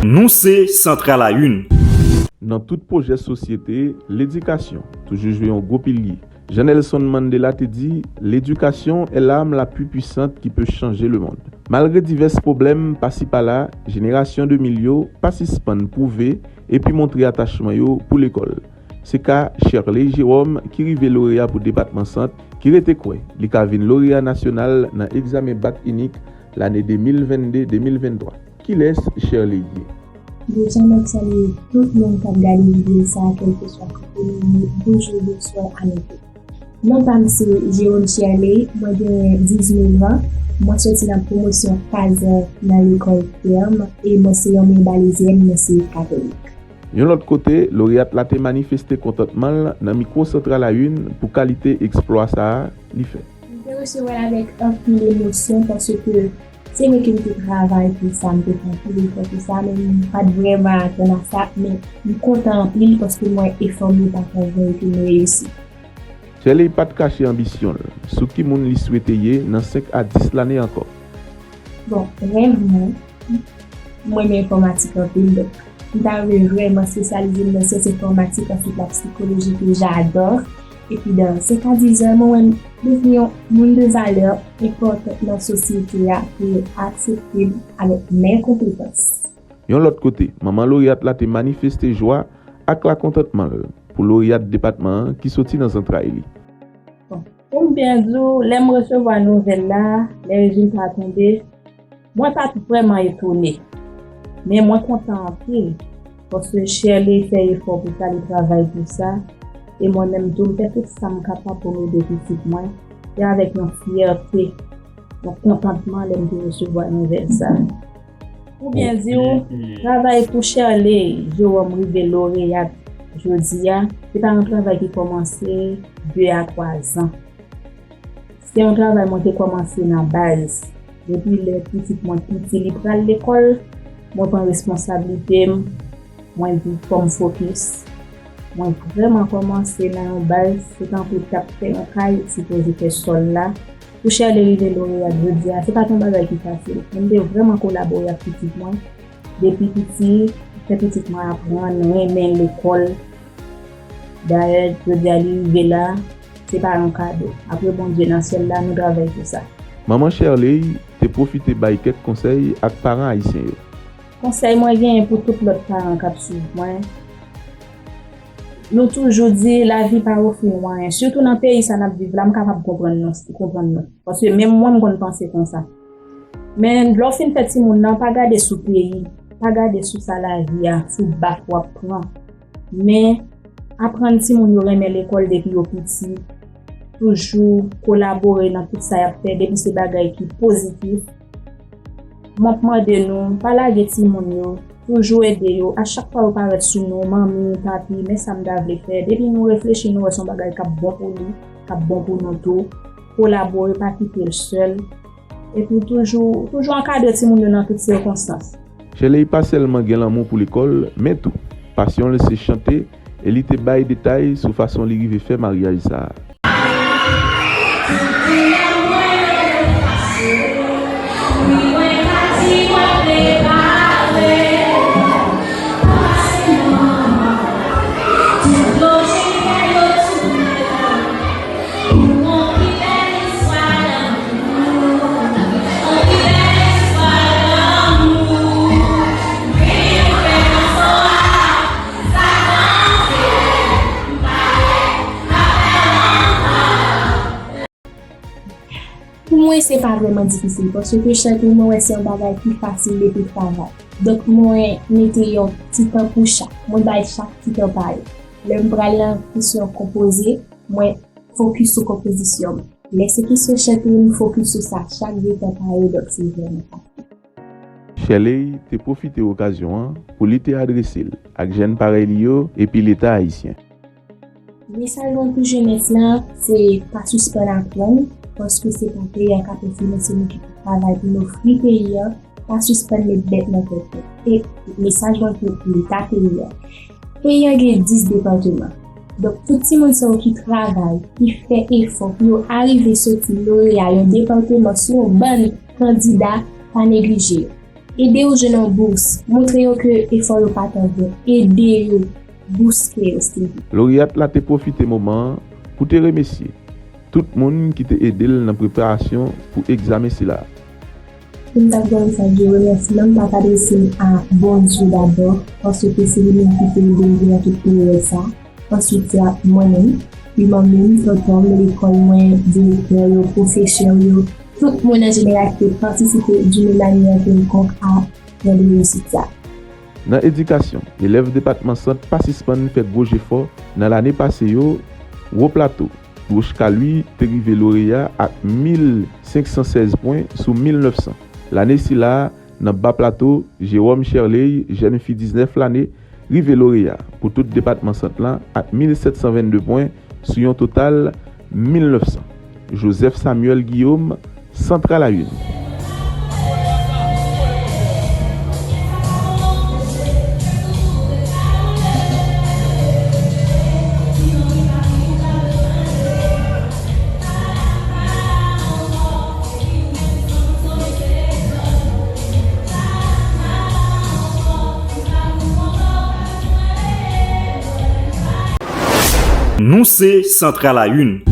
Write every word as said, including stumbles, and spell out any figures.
Nou se Centre à la Une. Nan tout pwojè sosyete, ledikasyon toujou jwe yon gwo pilye. Jean Nelson Mandela te di, L'éducation est l'arme la plus puissante qui peut changer le monde. Malgre divès pwoblèm pasi pala, jenerasyon de mil yo pa sispann pwouve epi montre atachman yo pou lekòl. Se ka Sherley Jérôme ki rive loreya pou depatman Sant, ki rete kwè li ka vin loreya nasyonal nan egzamen bak inik lane de mil venn de de mil venn twa. Kilès Sherley ye? Deja m ap salye tout moun k ap gade videyo sa a, kèlkeswa kote nou ye, bonjou, bonswa, ann ete. Non pa m se Jérôme Sherley, mwen gen diznèf an, mwen soti nan pwomosyon Kazè nan lekòl Tèm e mwen se yon Mwen Balezyèn, mwen se katolik. Yon lòt kote, loreat la te manifeste kontantman l nan mikwo Centre à la Une pou kalite eksplwa sa a li fè. M te resevwa l avèk anpil emosyon paske se vre ke m te travay pou sa, m te fè anpil efò pou sa, men m pa t vrèman atann a sa, men m kontan anpil paske m wè efò m yo pa t an ven e ke m reyisi. Sherley pa t kache anbisyon l sou ki moun li swete ye nan senk a dis lane ankò. Bon, rèv mwen, m renmen enfòmatik anpil, donk m ta vle vrèman espesyalize m nan syans enfòmatik, answit la psikoloji ke j'adore. Epi dan senk a dis zan, mwen wè m devni yon moun de valè enpòtan nan sosyete a, ke yo aksepte m avèk men konpetans. Yon lòt kote, manman loreat la te manifeste jwa ak lakontantman l pou loreat depatman an ki soti nan zantray li. Pou m byen di w, lè m resevwa nouvèl la, lè rezilta a tonbe, mwen pa t vrèman etone. Men mwen kontan anpil, paske Sherley fè efò pou sa, li travay pou sa, e mwen menm tou, m fè tout sa m kapab pou m ede pitit mwen. Se avèk yon fyète, yon kontantman lè m te resevwa nouvèl sa. Pou byen di w, travay pou Sherley Jérôme rive loreyat jodi a, se pa yon travay ki kòmanse de a twa zan. Se yon travay mwen te kòmanse nan baz. Depi lè pitit mwen piti, li pral lekòl, mwen pran responsablite m, mwen di fò m fokis. Mwen vrèman kòmanse nan yon baz, se tankou t ap fè yon kay, sipoze fè sòl la. Pou Sherley rive loreyat jodi a, se pa t yon bagay ki fasil. Men m te vrèman kolabore ak pitit mwen. Depi piti, m fè pitit mwen aprann renmen lekòl. Dayè, jodi a li rive la, se pa yon kado. Apre Bondye nan syèl la, nou travay pou sa. Manman Sherley te pwofite bay kèk konsèy ak paran ayisyen yo. Konsèy mwen genyen pou tout lòt paran k ap swiv mwen, nou toujou di lavi pa ofri nou anyen. Sitou nan peyi sa n ap viv la, m kapab konprann nou, konprann nou. Paske menm mwen, m konn panse konsa. Men lè w fin fè timoun nan, pa gade sou peyi, pa gade sou sa lavi a, sou bak w ap pran. Men aprann timoun yo renmen lekòl depi yo piti. Toujou kolabore nan tout sa y ap fè, depi se bagay ki pozitif. M ap mande nou, pa lage timoun yo, toujou ede yo. A chak fwa yo parèt sou nou, manmi, papi, men sa m ta vle fè. Depi nou reflechi, nou wè se yon bagay k ap bon pou li, k ap bon pou nou tou. Kolabore, pa kite l sèl. Epi toujou, toujou ankadre timoun yo nan tout sikonstans. Sherley pa sèlman gen lanmou pou lekòl, men tou, pasyon l se chante, e li te bay detay sou fason li rive fè maryaj sa a. Pou mwen, se pa vrèman difisil, paske chante, mwen wè se yon bagay ki fasil depi travay. Donk, mwen mete yon ti tan pou chak. Mwen bay chak ti tan pa yo. Lè m pral nan kesyon konpoze, mwen fokis sou konpozisyon m. Lè se kesyon chante, m fokis sou sa. Chak de tan pa yo, donk se vrèman fasil. Sherley te pwofite okazyon an pou li te adrese l ak jèn parèy li yo epi Leta ayisyen. Mesaj mwen pou jenès la, se pa sispann aprann, paske se pa peyi a k ap ofri nou, se nou ki pou travay pou n ofri peyi a, pa sispann met bèt nan tèt nou. E mesaj mwen pou Leta peyi a. Peyi a gen dis depatman. Donk, tout timoun sa yo ki travay, ki fè efò pou yo arive soti loreya yon depatman sou yon bann kandida, pa neglije yo. Ede yo jwenn yon bous. Montre yo ke efò yo pa t an ven. Ede yo. Bouske yo, silvouplè. Loryat la te pwofite moman an pou te remèsye tout moun ki te ede l nan preparasyon pou egzamen sila a. Pou m ta kòmanse ak yon remèsiman, m t ap adrese l a Bondye dabò, paske se li menm ki te ede m nan tout peryòd sa a. Answit, se ak mwen menm, pi manmi m, tonton m, lekòl mwen, direktè yo, pwofesè yo, tout moun an jeneral ki te patisipe d'une manière quelconque a randevou isit sa. Nan edikasyon, elèv depatman Sant pa sispann fè gwo jefò nan lane pase yo. Wo Plato, Roche Caluy te rive loreya ak mil senk san sèz pwen sou mil nèf san. Lane sila a, nan Ba Plato, Jérôme Cherley, jèn fi diznèf lane, rive loreya pou tout depatman Sant lan ak mil sèt san vennde pwen sou yon total mil nèf san. Joseph Samuel Guillaume, Centre à la Une. Nou se Centre à la Une.